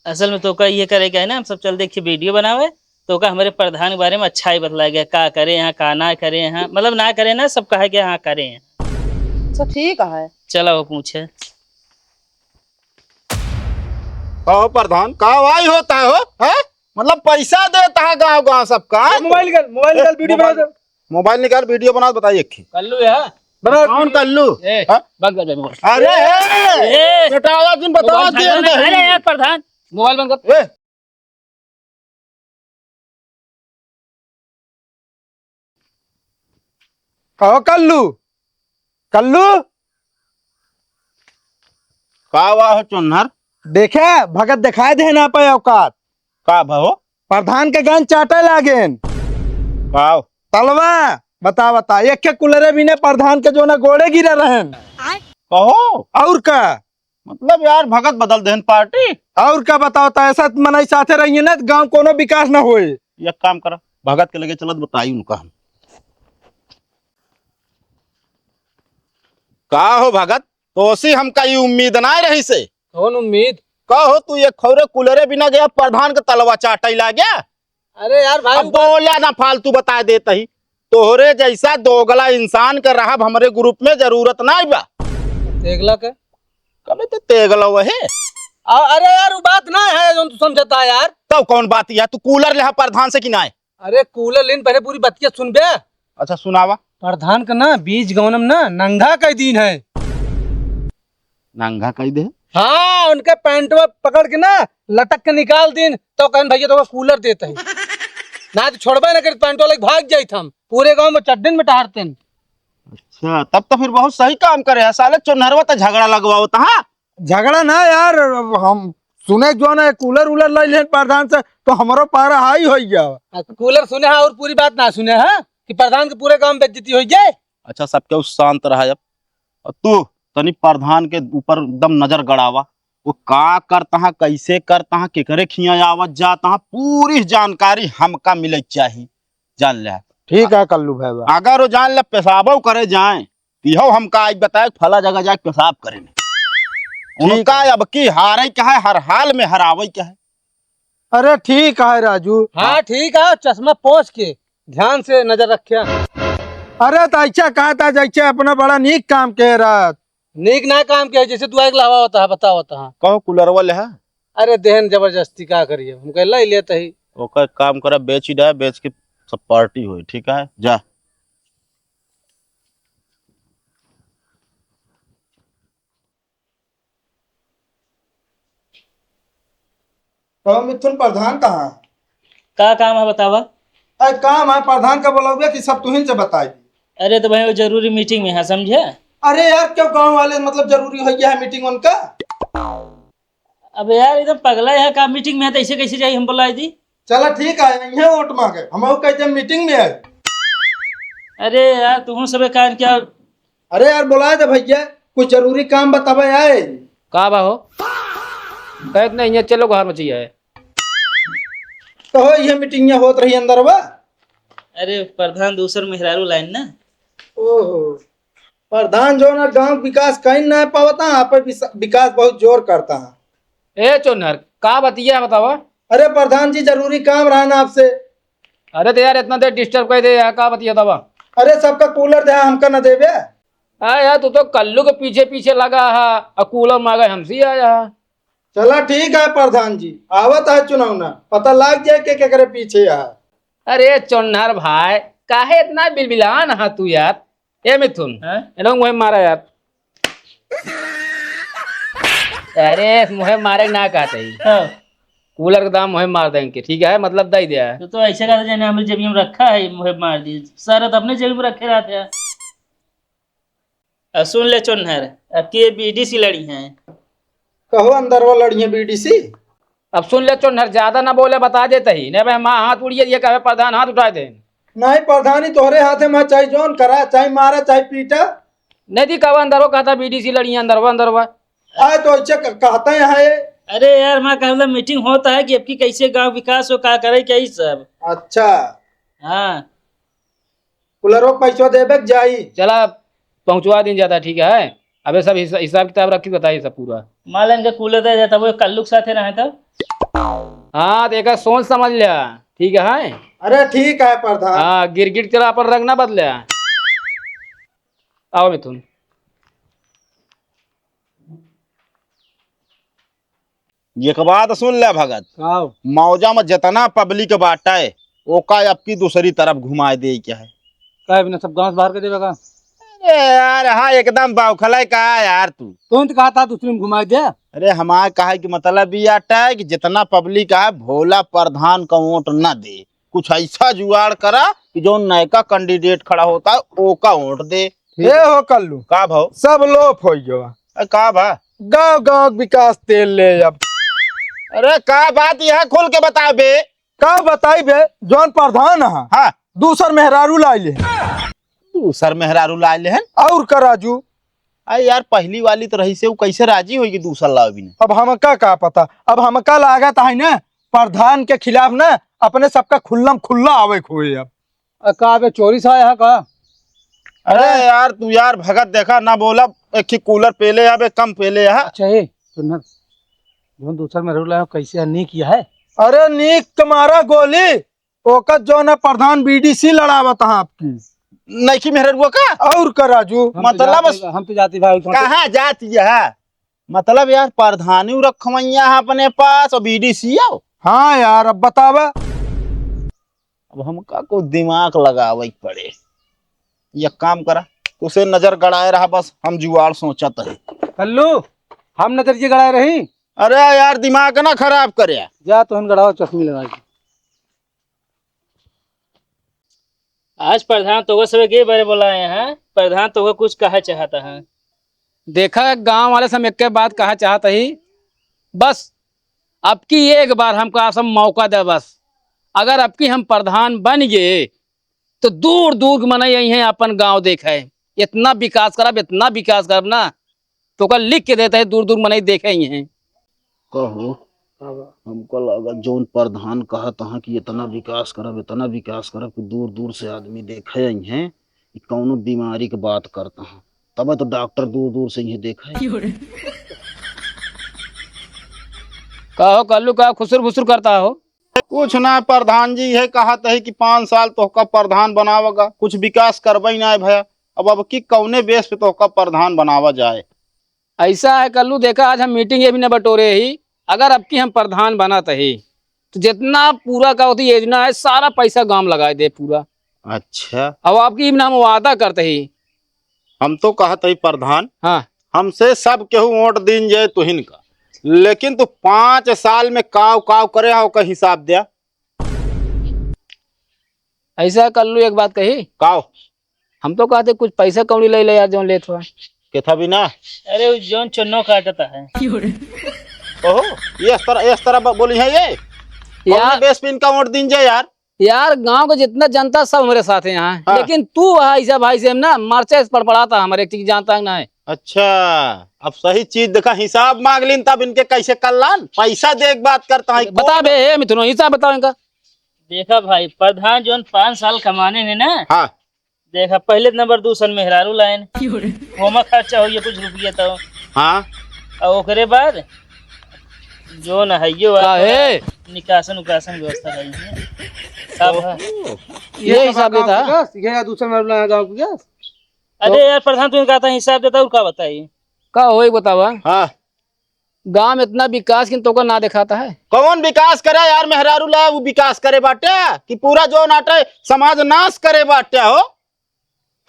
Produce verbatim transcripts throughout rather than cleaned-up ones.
असल में तोका ये करे के है ना, हम सब चल देखी वीडियो बनावे, तोका हमरे प्रधान के बारे में अच्छा ही बतलाए गया, का करे यहाँ, का ना करे यहाँ, मतलब ना करे ना, सब कहे के हाँ करे हैं। अच्छा ठीक है। चला वो पूछे। कहो प्रधान, का वाई होता है हो, हैं? मतलब पैसा देता है गाँव गाँव सबका, हैं? मोबाइल निकाल, मोबाइल निकाल, वीडियो बना दे। मोबाइल निकाल, वीडियो बना, बताइए एक ही। कल्लू है? बना। कौन कल्लू? ए, हाँ? बग, बग, बग, बग। अरे, ए, ए, बेटा, आवाज दिन बताओ, मोबाइल दिया उठाना नहीं। अरे यार प्रधान, मोबाइल बंद कर। ए। कहो कल्लू, कल्लू। का हुआ हो चोन्हर? देखे, भगत दिखाई दे ना पाए औकात। का भा हो? प्रधान के गन चाटे लागेन। का हो? तलवा, बता, बता, एक के कुलरे भी ने प्रधान के जो ना गोड़े गिरे रहन। कहो। और का? मतलब यार, भगत बदल देहन पार्टी। और का बताओ, तो ऐसा मनई साथे रहिए ना, तो गांव कोनो विकास ना होए। एक काम करा, भगत के लगे चलत बताई उनका हम। का हो भगत, तोसी हमका ई उम्मीद ना रही से। कौन उम्मीद? का हो, तू एक खौरे कुलरे बिना गया, प्रधान के तलवा चाटई लागे। अरे यार भाई, अब बोला ना, फालतू बता देत ही। तोहरे जैसा दोगला इंसान के रहब हमरे ग्रुप में जरूरत नाई बा। तेगला के? कबे तो तेगला वहे। आ, अरे यार, वो बात ना है जो तू समझता है यार। तब कौन बात है? तू कूलर लेहा प्रधान से कि नाई? अरे कूलर लेन, पहले पूरी बतिया सुन बे। अच्छा सुनावा। प्रधान का ना बीच गौनम ना नंगा कई दीन है। नंगा कई दे? हाँ, उनके पैंटवा पकड़ के ना लटक के निकाल दीन, तो कहन भैया तो कूलर देते हैं। ना तो छोड़बे ना करित, पैंटवा लेके भाग जाइत हम। पूरे गांव में चड्डन में टहरते हैं। अच्छा, तब तो फिर बहुत सही काम करे है साले, चोन्हरवा तो झगड़ा लगवावत, हाँ? झगड़ा ना यार, हम सुने जो ना कूलर उलर लै लेन प्रधान से, तो हमरो पारा हाई होई गया। आ, कूलर सुने हा और पूरी बात ना सुने हा कि प्रधान के पूरे गांव में बेइज्जती होई जाए। अच्छा, सबके शांत रहा अब। और तू तनी प्रधान के ऊपर एकदम नजर गड़ावा, वो का करता है, कैसे करता है, केकरे खिया आवत जाता है, पूरी जानकारी हमका मिले के चाही। जान ले। ठीक है कल्लू भाई। अगर वो जान ले पेशाबो करे जाए, तिहो हमका आज बताए फला जगह जाके पेशाब करे में। ठीक उनका है। अब की हारे के है, हर हाल में हरावे के है। अरे ठीक है राजू। हाँ ठीक है, चश्मा पोंछ के ध्यान से नजर रखे। अरे तो ऐसा कहा था जैसे अपना बड़ा नीक काम के रहा। नीक ना काम के, जैसे तू आग लावा होता है, बतावा होता है। कहो कूलरवा ले है? अरे देहन जबरदस्ती का करिए, हम कह लाई लेते ही। ओकर काम करा, बेच ही डाय, बेच के सब पार्टी होई, ठीक है, जा। कहो मिथुन, प्रधान कहाँ है? का काम है बतावा? अरे काम है, प्रधान का बोलावे कि सब तुहिन से बताई। अरे तो भाई वो जरूरी मीटिंग में है, समझे? अरे यार क्यों गांव वाले मतलब जरूरी हो गया है मीटिंग उनका? अबे यार एकदम पगला है का, मीटिंग में है तो ऐसे कैसे जाई हम बुलाई दी? चला ठीक है, यहीं वोट मांगे, हम वो कहते हैं मीटिंग में आए। अरे यार तुम सबे कान क्या? अरे यार बुलाए दे भैया, कुछ जरूरी काम बतावे आए। का बा हो? कहत नहीं है, चलो घर में चाहिए। तो हो ये मीटिंग होत रही अंदर बा। अरे प्रधान दूसर मेहरारू लाइन ना। ओहो, प्रधान जो ना गांव विकास कहीं ना पावता, आप विस-, विकास बहुत जोर करता है। ए चोनहर, का बतिया है बतावा? अरे प्रधान जी जरूरी काम रहा ना आपसे। अरे तो यार इतना देर डिस्टर्ब कर दे यार, का बतिया बतावा? अरे सबका कूलर दे, हमका ना देबे। आ यार तू तो कल्लू के पीछे पीछे लगा है और कूलर मांगे हमसे आया है। चला ठीक है प्रधान जी, आवत है चुनाव ना, पता लाग जाए के केकरे पीछे है। अरे चोन्हर भाई, काहे इतना बिलबिलान है तू यार? ए मिथुन, हैं? एनो मुहे मारा यार। अरे मुहे मारे ना कहते ही। हाँ। कूलर के दाम मुहे मार देंगे, ठीक है, मतलब दे दिया है। तो, तो ऐसे कहते जने हमरे जेबिया में रखा है, मुहे मार दिए। सारा तो अपने जेब में रखे रहते हैं। अब सुन ले चोन्हर, अब की ये बीडीसी लड़ी हैं। कहो अंदर वो लड़ी हैं बीडीसी? अब सुन ले चोन्हर, ज्यादा ना बोले, बता देते ही। नहीं भाई, माँ हाथ उड़िए, ये कहे प्रधान हाथ उठाए दे। नहीं प्रधानी तोहरे हाथे में, चाहे जोन करा, चाहे मारा, चाहे पीटा। नहीं दी कहो अंदर वो कहता बीडीसी लड़ी हैं, अंदर वो, अंदर वो। आए तो ऐसे क-, कहते हैं ये। अरे यार, मैं कहला मीटिंग होता है कि अब की कैसे गांव विकास हो, का करे, क्या ही सब। अच्छा। हाँ। कूलरो के पैसवा देबे के जाई। चला, पहुँचवा दिन जाता, ठीक है। अबे सब हिसा-, हिसाब किताब रखी, बताइए सब पूरा। मान लेंगे कूलर दे जाता, वो कल्लू के साथे रहे तो। हाँ, तो एका सोच समझ लिया, ठीक है? अरे ठीक है प्रधान। हाँ, गिरगिट तेरा अपन रंग ना बदले। आओ मिथुन। एक बात सुन ले भगत, आओ। मौजा में जितना पब्लिक बाटे, ओका अब की दूसरी तरफ घुमाए दे के है। काहे बिना सब गांव से बाहर कर देवे का? अरे यार, हाँ, एकदम बौखले का यार तू। कौन तो कहा था दूसरी में घुमाए दे? अरे हमार कहे कि मतलब ई आटा है कि जितना पब्लिक है, भोला प्रधान का वोट ना दे, कुछ ऐसा जुगाड़ करा कि जो नयका कैंडिडेट खड़ा होता है, ओका वोट दे। ए हो कल्लू, का भाव? सब लोप हो गया। ए, का भा? गांव गांव के विकास तेल ले अब। अरे का बात यहाँ खुल के बता बे। का बताई बे, जौन प्रधान है, हाँ। दूसर मेहरारू लाइले। दूसर मेहरारू लाइले हैं? और का राजू? अरे यार, पहली वाली तो रही से, वो कैसे राजी होई कि दूसर लावे बिना? अब हमका का पता, अब हमका लागत है ना, प्रधान के खिलाफ ना अपने सबका खुल्लम खुल्ला आवे के होए अब। अ, का बे, चोरी से आया है का? अरे अरे। यार, तू यार भगत देखा ना बोला, एक ही कूलर पेले अब एक कम पेले है। अच्छा, ए, सुन ना, जौन दूसर मेहरारू लाया, कैसे है, नीक किया है? अरे नीक तुम्हारा गोली, ओकर जौन है प्रधान बीडीसी लड़ावत है आपकी। नइकी मेहररुआ का? और का राजू? हम तो मतलब जाति, हम तो जाति भाई, हम तो कहाँ जाति है? मतलब यार, प्रधानी रखवैया है अपने पास और बीडीसी आओ। हाँ यार, अब बतावा। अब हमका कुछ दिमाग लगावे के पड़े। ये काम करा, उसे नजर गड़ाए रहा, बस हम जुआड़ सोचत है। कल्लू, हम नजर ये गड़ाए रही। अरे यार, दिमाग ना खराब करे। जा तो हम गड़ाओ चश्मी लगा के। आज प्रधान तोहका सबके बरे बोलाए हैं, प्रधान तोहका कुछ कहा चाहता है। देखा, गांव वाले से हम एक बात कहा चाहत ही, बस अब की एक बार हमका सब मौका दे बस। अगर अब की हम प्रधान बन गए तो दूर दूर के मनई आई हैं अपन गांव देखे, इतना विकास करब, इतना विकास करब ना, तो ओकर लिख के देते हैं, दूर दूर मनई देखे ही हैं। कहो, हाँ बा। हमको लगा जौन प्रधान कहत हैं कि इतना विकास करब, इतना विकास करब कि दूर दूर से आदमी देखे ही हैं कि कौनो बीमारी के बात करता हैं, तब तो डॉक्टर दूर दूर से ही देखे। क्यों रे? कहो कल्लू, का खुसुर फुसुर करता हो? कुछ ना प्रधान जी, ये कहत है कि पाँच साल तोहका प्रधान बनावगा, कुछ विकास करबे ना भया। अब अब की कौने बेस पे तोहका प्रधान बनावा जाए? ऐसा है कल्लू, देखा, आज हम मीटिंग ये भी न बटोरे ही, अगर अब की हम प्रधान बनत ही तो जितना पूरा का होती योजना है, सारा पैसा गांव लगाए दे पूरा। अच्छा। अब अब की हम वादा करते ही। हम तो कहत ही प्रधान, हाँ। हमसे सब केहू वोट दीन जाए तुहिन का, लेकिन तू पाँच साल में काव काव करे हो का हिसाब द्या। ऐसा कल्लू, एक बात कही। काव? हम तो कहते कुछ पैसा कौड़ी ले ले यार, जौन लेत हुआ। केथा बिना? अरे, वो जौन चुन्नो काटता है। ओहो, ये इस तरह, इस तरह ब-, बोली है ये? यार, कौन बेस पे इनका वोट दीन जाए यार? यार, गांव का जितना जनता सब हमारे साथ है यहाँ, हाँ। लेकिन तू वहाँ ऐसा भाई से हम ना मरचा से पड़पड़ाता, हमारे एक चीज जानता है ना है। अच्छा, अब सही चीज देखा, हिसाब मांग लीन तब इनके कैसे कल्लान, पैसा दे के बात करता है। बता बे, ए मिथुनो, हिसाब बताओ इनका। देखा भाई, प्रधान जौन पाँच साल कमाने हैं ना, हाँ। देखा, पहले नंबर दूसर मेहरारू लाइन। क्यों रे? ओमा खर्चा होइए कुछ रुपया तो। हाँ। और ओकरे बाद जौन है यो काहे? निकासन उकासन व्यवस्था रही है। सब है। ओहो। ये ये सब हिसाब गाँव देता? के गैस, ये या दूसर मेहरारू लाइन गाँव के गैस। अरे तो यार प्रधान, तुम्हें कहा था हिसाब देता और का बताई? का होई बतावा? हाँ। गांव में इतना विकास किन तोका ना दिखाता है। कौन विकास करे यार? मेहरारू ला वो विकास करे बाटे कि पूरा जो नाटे समाज नाश करे बाटे हो?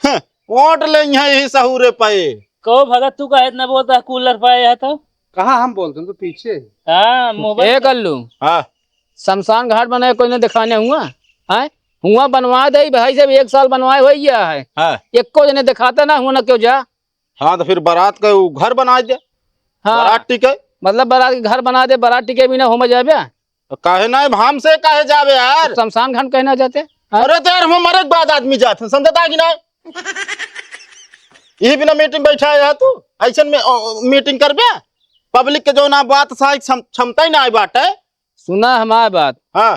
हं, वोट ले हैं यही सहूरे पे। कहो भगत, तू काहे इतना बोलता है कूलर पाए है तो? कहाँ हम बोलते हैं, तो पीछे। हाँ, मोबाइल ए पे। कल्लू। हाँ। शमशान घाट बनाए कोई ने दिखाने हुआ? हैं? हुआ बनवा दे भाई, जब एक साल बनवाए हो गया है। हाँ। एको जने दिखाता ना हुआ ना क्यों जा। हाँ, तो फिर बारात का वो घर बना दे। हाँ। बारात टिके। मतलब बारात के घर बना दे, बारात टिके भी ना हो जाबे। तो काहे ना, हमसे काहे जाबे यार? शमशान घाट कहना जाते। हाँ? अरे तो यार, हम मरे के बाद आदमी जात हैं, समझता है कि ना? यही बिना मीटिंग बैठा है तू, ऐसन में, अ, मीटिंग करबे? पब्लिक के जो ना बात सही क्षम-, क्षमता ही ना आई बाटे। सुना हमार बात। हाँ।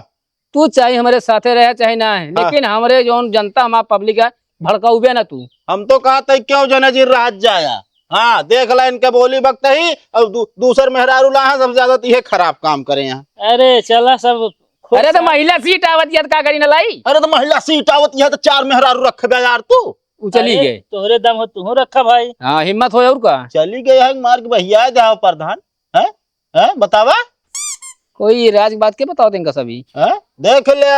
तू चाहे हमरे साथे रहे चाहे ना है, हाँ। लेकिन हमरे जौन जनता हमार पब्लिक है, भड़काउबे ना तू। हम तो कहत ही क्यों जने जी रात जाया, हाँ, देख ला इनके बोली बकत ही, अब दू-, दूसर मेहरारू ला है, सबसे ज्यादा तो ये खराब काम करे हैं। अरे चला सब खुश अरे तो हैं। महिला सीट आवत यद का करी न लाई? अरे तो महिला सीट आवत यद तो चार मेहरारू रख दे यार तू। उ चली अरे, गए। तोहरे दम हो, तू रखा भाई। हाँ, हिम्मत हो और का? चली गए है, मार के बहिया दे प्रधान। हैं? हैं? बतावा। कोई राज बात के बताओ इनका सभी। हैं? देख ले,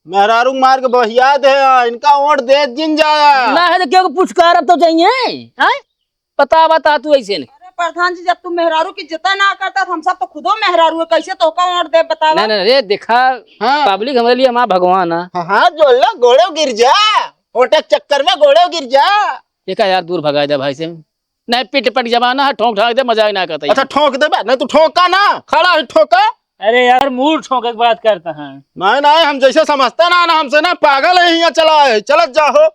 मेहरारू मार के बहिया दे, इनका वोट दे जिन जाया। ना है तो क्यों पुचकार अब तो चाहिए, हैं? बतावा ता तू ऐसे ने। अरे प्रधान जी, जब तू मेहरारू की इज्जत ना करता तो हम सब तो खुदो मेहरारू है, कैसे तोका वोट दे बतावा? ना, ना, रे देखा, हाँ। पब्लिक हमारे लिए माँ भगवान है। हाँ, हाँ, जोड़ लो, गोड़े गिर जा, वोट के चक्कर में गोड़े गिर जा। ये का यार, दूर भगाए दे भाई से। नहीं, पिट पट जमाना है, ठोंक ठाक दे, मजाक ना करता अच्छा, ये। ठोंक दे बे, नहीं तू ठोका ना, खड़ा है ठोका। अरे यार, मूल ठोंके के बात करता है। नहीं, नहीं, हम जैसे समझते ना, ना हमसे ना, पागल है, यहाँ चला है, चलत जाहो।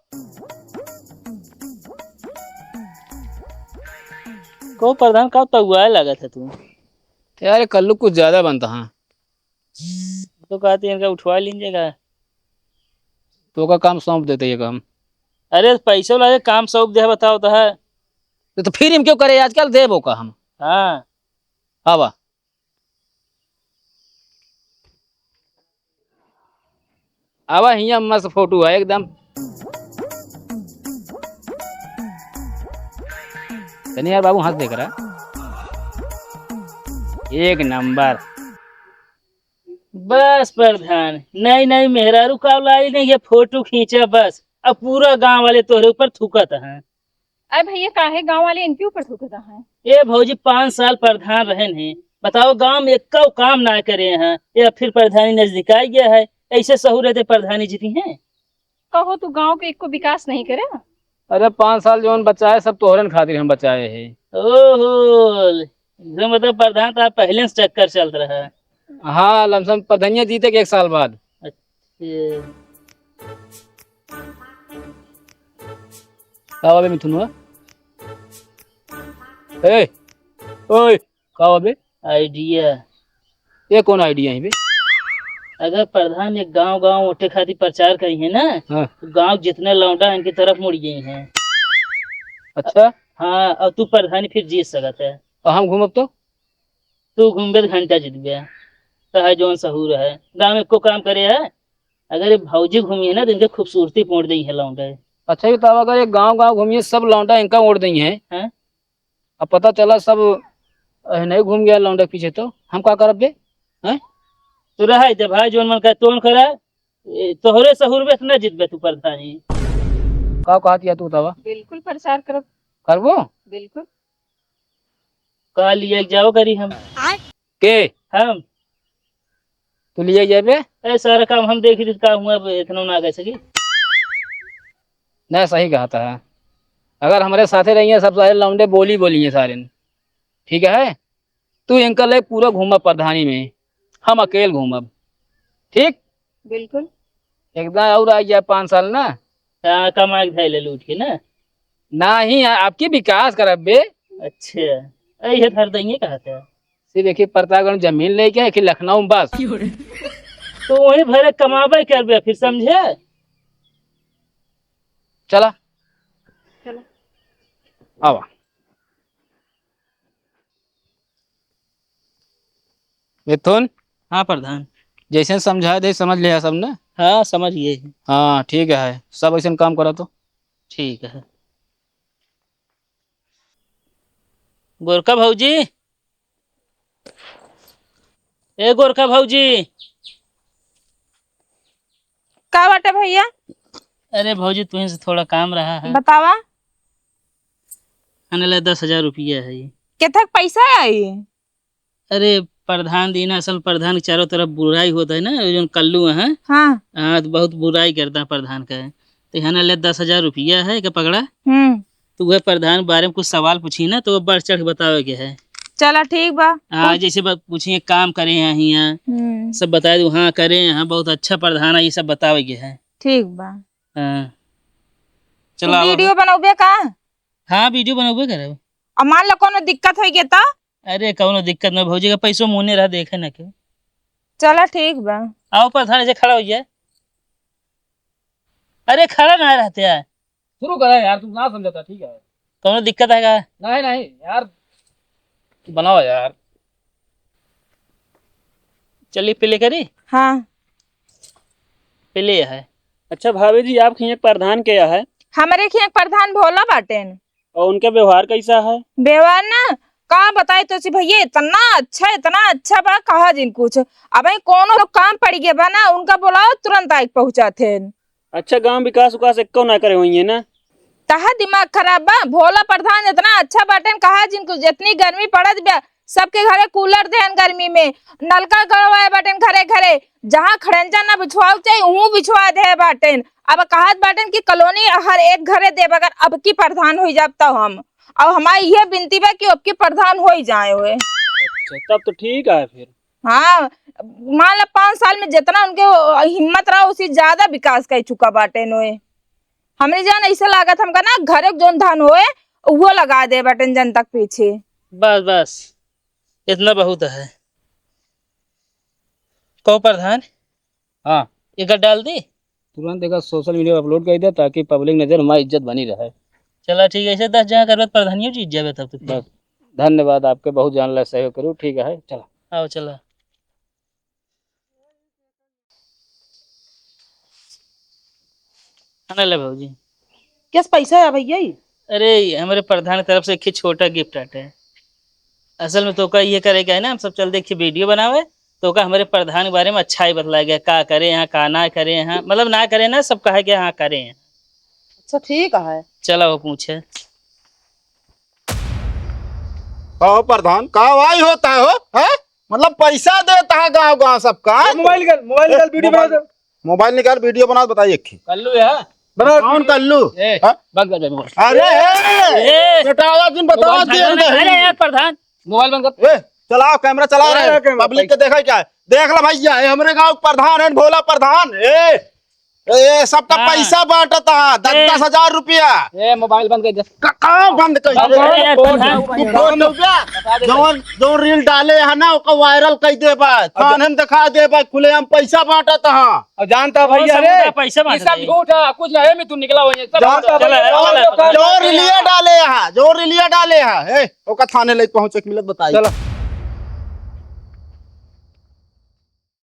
को प्रधान का तउआए लागत है तू? यार, ये कल्लू कुछ ज्यादा बनता है। तो कहते हैं, इनका उठवा लीजिएगा। तो का काम सौंप देते ये काम। अरे, पैसों लागे, काम सौंप दे, बताओ तो है। तो, तो फिर हम क्यों करे, आजकल देबो का हम। हाँ। आवा। आवा, हियाँ मस्त फोटो है एकदम। तनी यार बाबू, हाथ देख रहा। एक नंबर। बस प्रधान, नई नई मेहरारू का लाई नहीं, ये फोटो खींचा बस। अब पूरा गांव वाले तोहरे ऊपर थूकत हैं। अरे भैया, काहे गांव वाले इनके ऊपर थूकत हैं? ए भौजी, पाँच साल प्रधान रहन हैं, बताओ, गांव में एक्को काम ना करे हैं, या फिर प्रधानी नजदीक आ गया है, ऐसे सहूर रहते प्रधानी जीती हैं? कहो, तू गांव के एक्को विकास नहीं करे? अरे, पाँच साल जौन बचाए, सब तोहरन खातिर हम बचाए हैं। ओहो, जो मतलब प्रधान तो आप पहले से चक्कर चलत रहा। हाँ, लमसम प्रधानिया जीते के एक साल बाद। अच्छा। का बा बे मिथुनवा? ए, ओए, का बा बे? आइडिया। ये कौन आइडिया है बे? अगर प्रधान एक गांव गांव वोटे खातिर प्रचार करी है ना, हाँ। तो गांव जितने लौंडा इनकी तरफ मुड़ गई हैं। अच्छा। हाँ, और तू प्रधानी फिर जीत सकत है। और हम घूमब तो? तू घूमबे तो घंटा जीतबे। तो है जौन सहूर है, गांव में को काम करे है? अगर ये भौजी घूमी है ना, तो इनके खूबसूरती पोंड़ देई है लौंडे। अच्छा, ये बताओ, अगर ये गांव गांव घूमी है, सब लौंडा इनका ओढ़ देई है, हैं? अब पता चला सब, अ, नहीं घूम गया लौंडे के पीछे, तो हम का करब बे? हैं? तो रहा दे भाई, जौन मन करे तौन करे। ए, तोहरे सहूर में से ना जीतबे तू प्रधानी। का कहत या तू बतावा? बिल्कुल प्रचार करब। करबो? बिल्कुल। का लिए जाओ करी हम? के? हम। तू लिए जाबे? ए, सारा काम हम देखी, तो का हुआ, अब इतना ना कह सकी। नहीं, सही कहत है। अगर हमरे साथे रहिए सब सारे लौंडे बोली बोली हैं सारे, ठीक है? तू इनका ले पूरा घूमा प्रधानी में, हम अकेल घूमब, ठीक? बिल्कुल। एकदम और आ गया पाँच साल ना। हाँ, कमा के धैले लूट के ना। नाही, आपकी विकास करब बे। अच्छा, ऐसे धर देंगे कहते हैं। सिर्फ एक ही प्रतापगढ़ जमीन लेके है कि लखनऊ में बस। तो वहीं भरे कमाबे करबे फिर, समझे? चला। चला। आवा। मिथुन। हाँ प्रधान। जैसे समझाए दे, समझ लिया सब ने? हाँ, समझ गए। हाँ, ठीक है, सब ऐसे काम करा तो। ठीक है। गोरखा भौजी, ए गोरखा भौजी। का बाटे भैया? अरे भौजी, तुहीं से थोड़ा काम रहा है। बतावा। अने ले दस हजार रुपया है। केथक पैसा आई? अरे प्रधान दीना, असल प्रधान के चारों तरफ बुराई होता है ना, ये जौन कल्लू है। हाँ। हाँ, तो बहुत बुराई करता है प्रधान का। तो यहाँ ले दस हजार रुपया है, के पकड़ा। हम्म। तो वह प्रधान बारे में कुछ सवाल पूछी ना, तो वो बढ़ चढ़ के बतावे के है। चला ठीक बा। हाँ, पूछ। जैसे बा-, पूछिए काम करे हैं यहाँ, हम्म। सब बताए दो, हाँ करे हैं, बहुत अच्छा प्रधान है, ये सब बतावे के है। ठीक बा। हाँ। तू चला, अब वीडियो बनौबे का? हाँ, वीडियो बनौबे करब। अब मान लो कोनो दिक्कत होई गे तो? अरे, कौनो दिक्कत ना, भौजी का पैसो मुने रहा, देखे ना के। चला, ठीक बा। आओ, पर थाने से खड़ा हो जाए। अरे, खड़ा ना रहते यार। शुरू करा यार, तू ना समझता, ठीक है। कौनो दिक्कत है का? नहीं, नहीं, यार, बनाओ यार। चलिए, पहले करी। हाँ। पहले यह है। अच्छा भाभी जी, आपके यहाँ प्रधान क्या है? हमरे के यहाँ प्रधान भोला बाटेन। और उनका व्यवहार कैसा है? व्यवहार ना, का बताई तोसे भैया, इतना अच्छा, इतना अच्छा बा, कहा जिन कुछ। अबहीं कौनो काम पड़ि गया बा ना, उनका बोलाओ, तुरंत आइके पहुँचाथेन। अच्छा, गाँव विकास उकास एक्को ना करे होइहैं ना? तहार दिमाग खराब बा, भोला प्रधान इतना अच्छा बाटेन, कहा जिन कुछ। जितनी गर्मी पड़त बा, सबके घरे कूलर देहन गर्मी में, नलका गड़वाए बाटेन घरे घरे, जहाँ खड़ंजा ना बिछवावे के चाही, उहूँ बिछवा देहे बाटेन। अब कहत बाटेन कि कॉलोनी हर एक घरे देब, अगर अबकी प्रधान होइ जाब तब हम। अब हमारी इहे बिनती बा कि अबकी प्रधान होइ जाए हुए। अच्छा, तब तो ठीक है फिर। हाँ, मान ला पाँच साल में जितना उनके हिम्मत रहा, उससे ज्यादा विकास कइ चुका बाटेन हुए। हमरे जान ऐसे लागत हमका ना, घरे के जौन धन होए, उहो लगा दे बाटेन जनता के पीछे। बस, बस, इतना बहुत है। कहो प्रधान, हाँ। एकर डाल दी? तुरंत एकर social media पर upload कइ दे, ताकि public नजर हमारी इज्जत बनी रहे। चला ठीक है, ऐसे दस जगह करबे तो प्रधानियो जीत जाबे तब तो फिर। बस, धन्यवाद आपके, बहुत जान ला सहयोग करू, ठीक है, चला। आओ, चला। आने ले भौजी। कैस पैसा है भैया ई? अरे, हमरे प्रधान की तरफ से एक छोटा gift आटे। असल में तोका ये करे के है ना, हम सब चल देखी video बनावे, तोका हमरे प्रधान के बारे में अच्छा ही बतलाए गया, का करे यहाँ, का ना करे यहाँ, मतलब ना करे ना, सब कहे के हाँ करे हैं। अच्छा, ठीक है। चला वो पूछे। कहो प्रधान, का वाई होता है हो? हैं? मतलब पैसा देता है गाँव गाँव सबका? ए, मोबाइल निकाल, मोबाइल निकाल, video बना दे। मोबाइल निकाल, video बना, बताइए एक ही। कल्लू है? बना। कौन कल्लू? ए, हाँ? बंद कर दे मोबाइल। अरे, ए, ए, बेटा, आवाज नहीं, बताओ, मोबाइल दिया बंद कर। नहीं। अरे, ए, प्रधान, मोबाइल बंद कर। ए, चलाओ, camera चला रहे हैं। Public के देखा क्या है? देख लो भैया, ये हमरे गाँव के प्रधान है, भोला प्रधान। ए, ए, सबका हाँ। पैसा बांटत हा, दस ए। दस हजार रुपया। ए, मोबाइल बंद कर दे। का, का बंद कर दे? बंद कर दे, प्रधान। तू बोल दो क्या? बता दे। जौन, जौन reel डाले है ना, ओका viral कर देबा, थाने में दिखा देबा, खुलेआम पैसा बांटत हा। और जानता और भैया सब रे, पैसा बांट ई सब रहे। झूठ है, कुछ नहीं है, मैं तू निकला हुआ है, सब जानता झूठ है। भैया, चला, चला, चला। जौन reel डाले है, जौन reel डाले है, ए, ओका थाने लेके पहुंचे के मिलत बताई। चला।